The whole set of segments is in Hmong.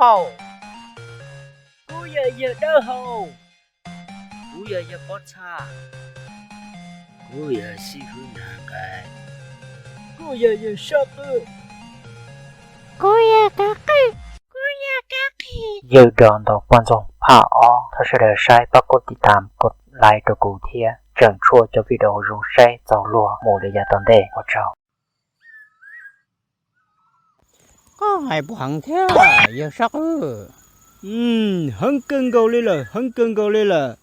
Paum. Kuv yog yawg Dawb Hau. Kuv yog yawg Pob Txha. Kuv yog xib hwb Nag Nqais. Kuv yog yawg Sab Qwb. Kuv yog Kav Qwj. Kuv yog Kav Qhis. Yawg Dog Ntau Poj Ntxoog phaj ob, thov sawv daws saib pab kov tiv tam, kov like rau kuv thiab tseem tshuaj cov video zoo saib txaus luag mus li yav tom ntej. Ua tsaug. Koj hais puas heev thiab yawg Sab Qwb? Heev kawg nkaus li lawm, heev kawg nkaus li lawm.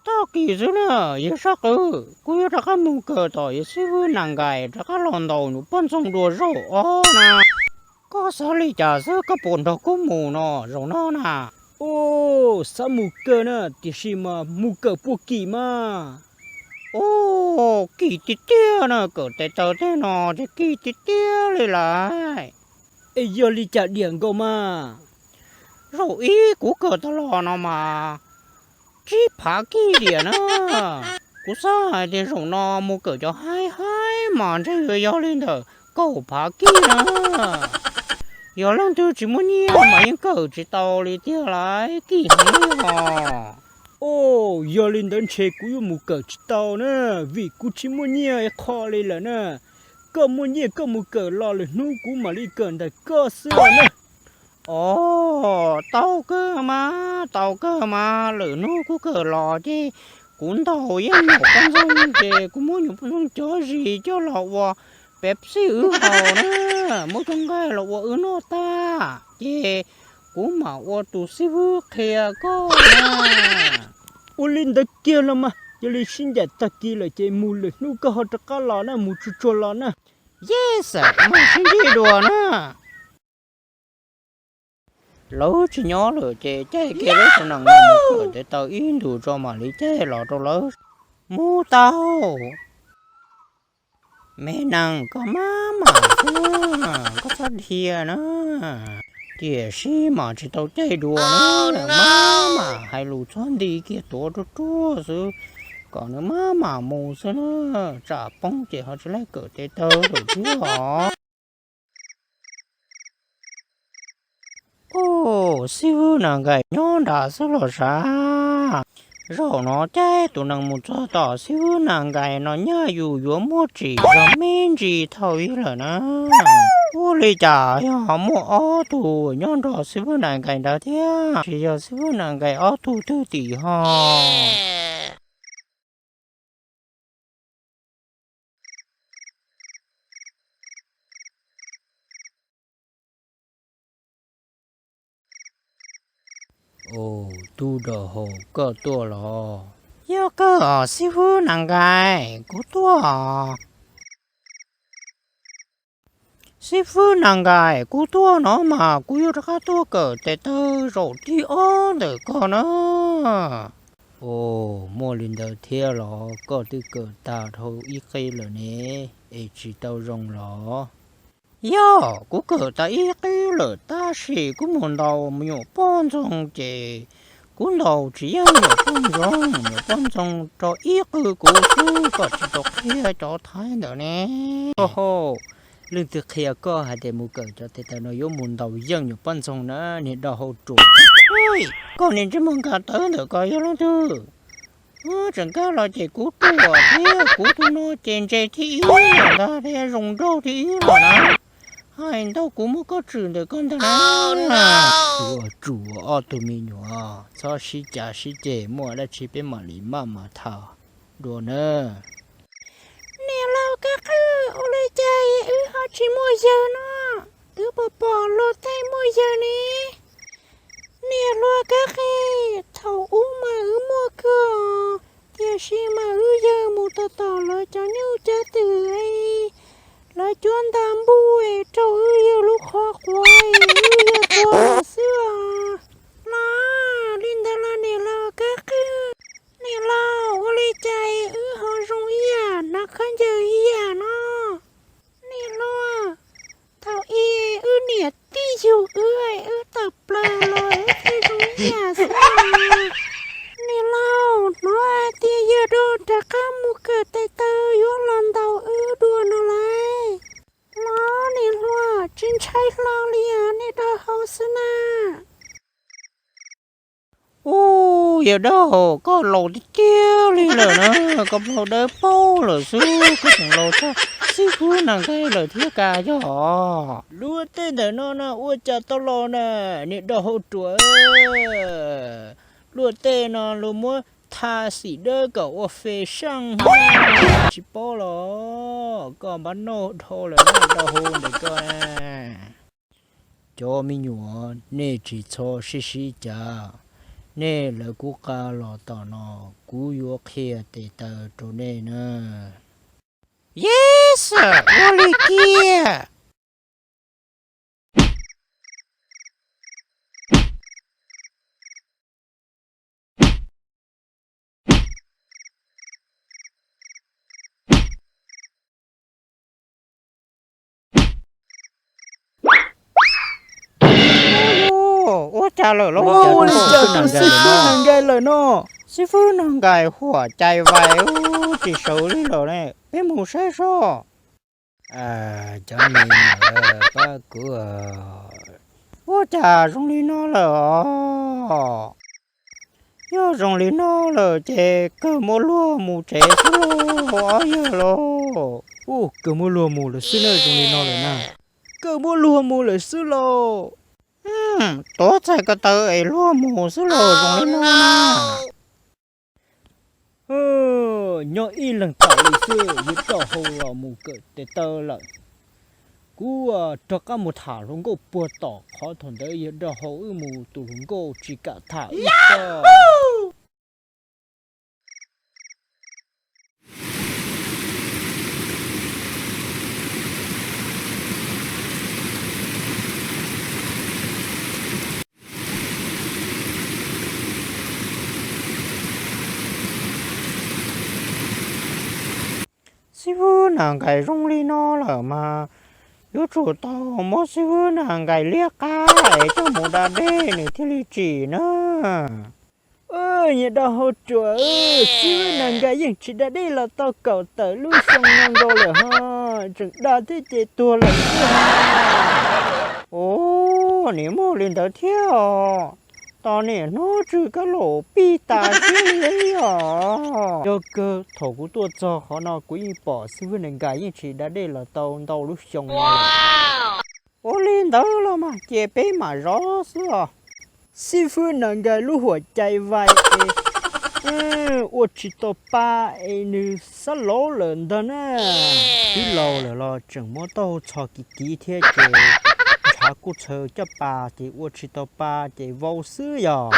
Tag kis xwb na yawg Sab Qwb, kuv yuav rov qab mus kawm tom yawg xib hwb Nag Nqais rov qab los ntaus nyuam poj ntxoog dua zaum ob na. Koj xav li cas xwb, koj puas nrog kuv mus no zaum no na? Ub, xav mus kawm na, tiam sis mas mus kawm puag kim mas? Ub, kim tiag tiag na, kawm tes taw tej no ces kim tiag tiag li lawm. Es yog li cas diam nkaus mas? Zaum ib kuv kawm tau los no mas tsib phav kij diam na. Kuv xav hais tias zaum no mus kawm cov haib haib mas ntshe yuav yog li ntawm kaum phav kij na. Yog leej twg tsis muaj nyiaj mas yeej kawm tsis tau li tiag lauj, kim heev li os. Ub, yog li ntawd ntshe kuv yuav mus kawm tsis tau na, vim kuv tsis muaj nyiaj qho li lawm na. Koj muaj nyiaj koj mus kawm los lwm hnub kuv mam li kawm ntawm koj xwb na. Os, tau kawg mas, tau kawg mas, lwm hnub kuv kawm los ces kuv ntaus yeej nyuam poj ntxoog ces kuv muab nyuam poj ntxoog cov zis coj los ua Pepsi wb haus na, muab cov nqaij los ua wb noj tag ces kuv mam ua tus xib hwb qhia koj na. Ua li ntawd kiag los mas, yog li sib ncaim tag kis lawm ces mus, lwm hnub koj ho rov qab los na, mus tsuag tsuag los na. Yes, mam sib ntsib dua na. Lawv tsis nyob lawm ces caij kiag lawv tus nees no mus kawm tes taw ib ntus tso mam li caij los rau lawv. Mus tau. Me nees, koj maj mam xwb na, koj txhob dhia na. Tiam sis mas tsis tau caij dua na, maj mam hais lus txhob nti kiag, tuav ruaj ruaj xwb, kom nws maj mam mus xwb na, tsam poob ces ho tsis laij kawm tes taw lawm thiab os. Ub, xib hwb Nas Nkais nyob nrad xwb los sav. Zaum no caij tus nees mus txog tom xib hwb Nas Nkais no nyaj yus yuav muaj tsim zog me ntsis thaum ub lawm na. Ua li cas yog muaj ob tug nyob nrog xib hwb Nas Nkais nrad thiab, tsis yog xib hwb Nas Nkais ob tug twg tim ho. Ub, tub dog hau, koj tuaj los? Yog kawg os xib hwb Nas Nkais, kuv tuaj os. Xib hwb Nas Nkais, kuv tuaj no mas kuv yuav rov qab tuaj kawm tes taw zaum thib ob ntawm koj na. Ub, muaj li ntawd thiab los? Koj twb kawm tag dhau ib qib lawm ne, es tsis tau zoo los? Yog, kuv kawm tag ib qib lawm tab sis kuv mus ntaus me nyuam poj ntxoog ces kuv ntaus tsis yeej nyuam poj ntxoog, nyuam poj ntxoog rau ib qwj kuv xwb, koj tsis tau qhia cov thaib ntawd ne. Leej twg qhia koj hais tias mus kawm cov tes taw no yuav mus ntaus yeej nyuam poj ntxoog na, niag dog hau ruam? Koj niag ntsej muag nkag tawv ntawm ko yog leej twg? Tseem nkag los ces kuv ruam thiab, kuv tus no ces ntse thib ib los ntag thiab zoo nraug thib ib los na. Hais ntau kuv muab koj tswm ntawm koj ntag na. Ua tsuas ob tug me nyuam, txhob sib cav sib ceg, muaj dab tsi peb mam li maj mam tham dua na. Niam laus Kab Qwj, ua li cas wb ho tsis muaj yawg no? Twb pom pom luag tej muaj yawg ne. Niam hluas Kab Qwj, thaum ub mas wb muaj kawg, tiam sis mas wb yawg mus tom tom lawv cov nyuj cov twm, lawv cuab nta npuj es raug wb yawg lub qhov quav es wb yawg tuag lawm xwb os. Los, li ntawd los niam laus Kab Qwj, niam laus, ua li cas wb ho zoo ib yam, hnav khaub ncaws ib yam no? Niam hluas, thaum ub wb niam tij yug wb, wb tawm plaws los wb thiaj zoo ib yam xwb. Niam laus, hnov hais tias yawg dog rov qab mus kawm tes taw yuav los ntaus wb dua no lauj. Los Ntshai hlo li os, nej dau hau xwb na. Ub, yawg dab hau, koj laus tiag tiag li lawm na, koj plaub dawb paug lawm xwb, koj tseem laus tshaj xib fwb Nas Nkais lawm thiab cas yog? Luag tej ntawm no na ua cas tau laus na, niag dab hau ruam. Luag tej no luag muab tha xim dawb kom ua fashion, tsis paub los koj npab noj dhau lawm, dab hau ntawm koj na. Cov me nyuam, nej tsis txhob sib sib cav. Nej lawv kuv qa los tom no, kuv yuav qhia tes taw rau nej na. Yes, ua li kiag. Ua cas lawm los? Ua li cas tus xib fwb Nas Nkais lawm no? Xib fwb Nas Nkais huam cai vais, tsis sawv li lawm ne, peb mus saib seb. Cov me nyuam, pab kuv. Ua cas zoo li no lawm os? Yog zoo li no lawm ces kawg muab luag mus tsev xwb lauj, ob yawg lauj. Ub, kawg muab luag mus lawm xwb na, zoo li no lawm na. Kawg muab luag mus lawm xwb lauj. Tuav txhais ko taw es luag mus xwb lauj, zoo li no na. Nyob ib leeg tam li xwb, yawg dab hau los mus kawm tes taw lawm. Kuv rov qab mus tham hluas nkauj puag tom qhov thaum ntawd yawg dab hau wb mus, tus hluas nkauj tsis kam tham ib txoj. Xib fwb Nas Nkais zoo li no lawm mas yuav tsum tau muab xib fwb Nas Nkais liab qab es coj mus da dej nws thiaj li tsim na. Niag dab hau ruam, xib fwb Nas Nkais yeej tsis da dej los tau kaum tawm lub xyoo no nkaus lawm ho, tseem da thiab ces tuag lawm xwb. Ub, nim muaj li ntawd thiab os. Tos niam hnub tsw kab laum pij tas siab li os. Yog kawg thaum kuv tuaj txog qhov no kuv yeej pom xib fwb Nas Nkais yeej tsis da dej los tau ntau lub xyoo no lawm. Ua li ntawd los mas ces peb mam zov xwb os. Xib fwb Nas Nkais lub huam cai vais es ua tsis tau pa es nws xab laub lawm ntag na. Twb laus lawm los tseem muab taub hau txhos kiv kiv thiab ces ntshav kuj txhaws caj pas ces ua tsis tau pa ces vau xwb yog.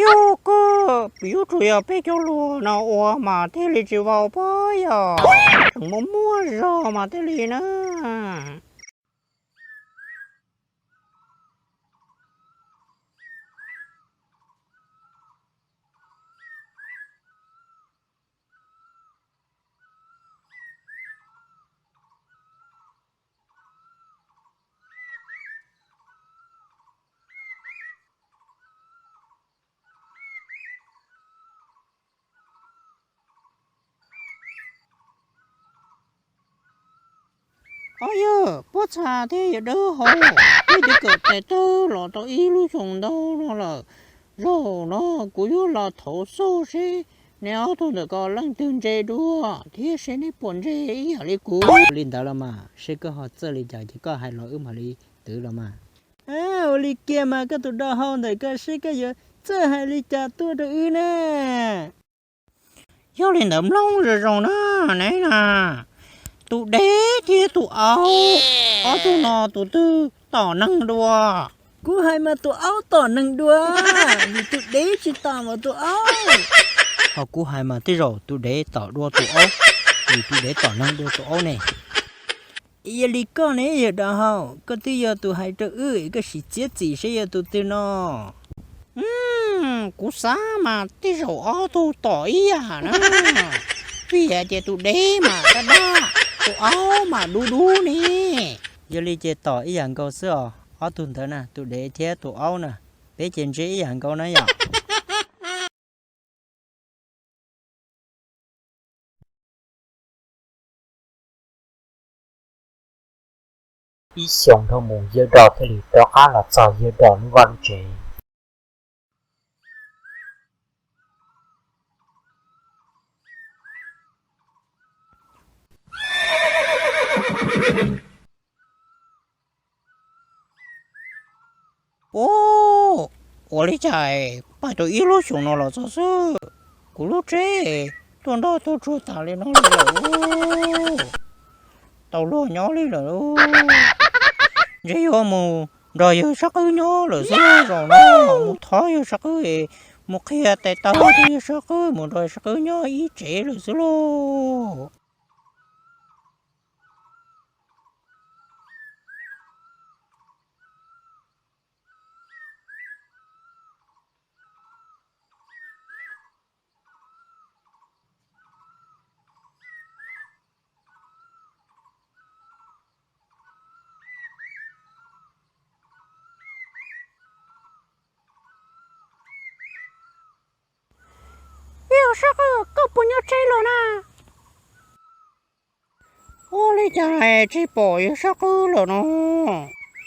Yog kawg, yuav tsum yog peb cov hluas no ua mas thiaj li tsis vau pob yog, tseem muaj muaj zog mas thiaj li na. Ob yawg, Pob Txha thiab yawg Dawb Hau, peb twb kawm tes taw los tau ib lub xyoos ntau no lawm. Zaum no kuv yuav los thov xauj seb neb ob tug ntawm ko leej twg ntse dua thiab seb neb puas ntse ib yam li kuv. Li ntawd los mas, seb koj ho txawj li cas ces koj hais los wb mam li twv los mas. Ua li kiag mas koj tus dab hau ntawm koj seb koj yuav txawj hais li cas tuaj rau wb ne. Yog li ntawd mloog zoo zoo na, neb na, tus dev thiab tus aub, ob tug no tus twg tom neeg dua? Kuv hais mas tus aub tom neeg dua, vim tus dev tsis tom mas tus aub. Ho kuv hais mas tej zaum tus dev tom dua tus aub, vim tus dev tom neeg dua tus aub ne. Yog li koj ne yawg dab hau, koj twb yog tus hais rau wb, koj sim txiav txim seb yog tus twg no. Kuv xav mas tej zaum ob tug tom ib yam na, vim hais tias tus dev mas dab dab, tus aub mas dub dub ne. Yog li ces tom ib yam nkaus xwb os, ob tug ntawd na, tus dev thiab tus aub na, peb ces ntse ib yam nkaus na yom. Ib xyoos dhau mus, yawg Dom thiaj li rov qab los txog yawg Dom lub vaj lub tsev. Ub, ua li cas es pais tau ib lub xyoos no los txog xwb, kuv lub tsev tuaj nrog tuaj tsuag tas li no li lawm. Tau luag nyob li lawm. Ntshe yuav mus nrog yawg Sab Qwb nyob lawm xwb zaum no, mus thov yawg Sab Qwb, mus qhia tes taw rau yawg Sab Qwb, mus nrog Sab Qwb nyob ib tsev lawm xwb lauj. Yawg Sab Qwb, koj puas nyob tsev los na? Ua li cas tsis pom yawg Sab Qwb lawm no?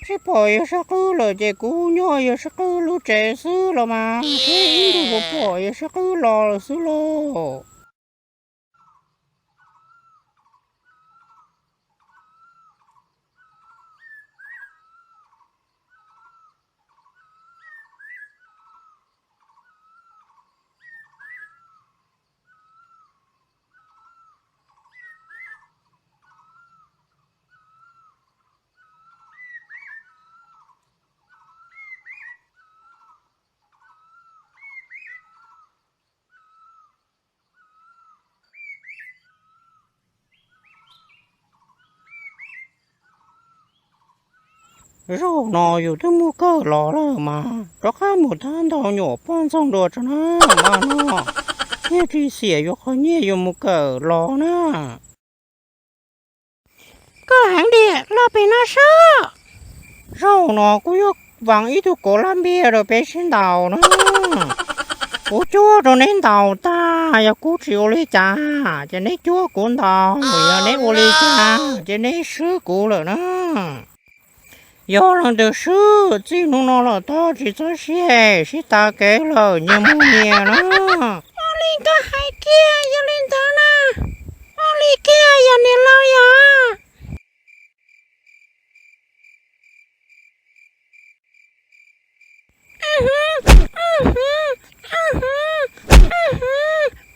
Tsis pom yawg Sab Qwb lawm ces kuv nyob yawg Sab Qwb lub tsev xwb los mas, ib ntus puas pom yawg Sab Qwb los lawm xwb lauj. Zaum no yus twb mus kawm los lawm mas rov qab mus thab ntau nyuam poj ntxoog dua tso na, mas no thiaj tsis xiam yuav qhov nyiaj yuav mus kawm los na. Koj heev tiag, los pem no seb. Zaum no kuv yuav vaas ib tug kauv laj npiag rau peb sib ntaus na. Kuv cuab rau neb ntaus tag, yog kuv tsis ua li cas ces neb cuab kuv ntaus, yog neb ua li cas ces neb swb kuv lawm na. Yog leej twg swb, txij hnub no los tag tsis txhob sib hem sib tav kev lawm, nyias mus nyias na. Ua li koj hais kiag, yog li ntawd na, ua li kiag yog niam laus yog.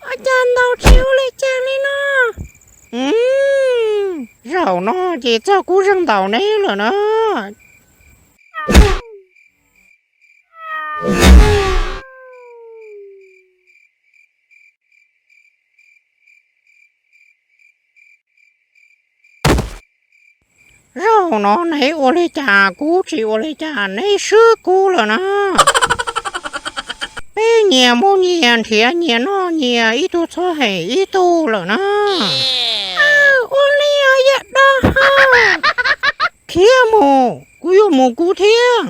Ua cas ntaus tsis ua li cas li no? Zaum no ces txog kuv zeeg ntaus neb lawm na. Zaum no neb ua li cas kuv tsis ua li cas, neb swb kuv lawm na. Peb nyias mus nyias nrhiav nyias noj nyias, ib tug txhob hem ib tug lawm na. Ua li os yawg Dom, khiav mus, kuv yuav mus kuv thiab.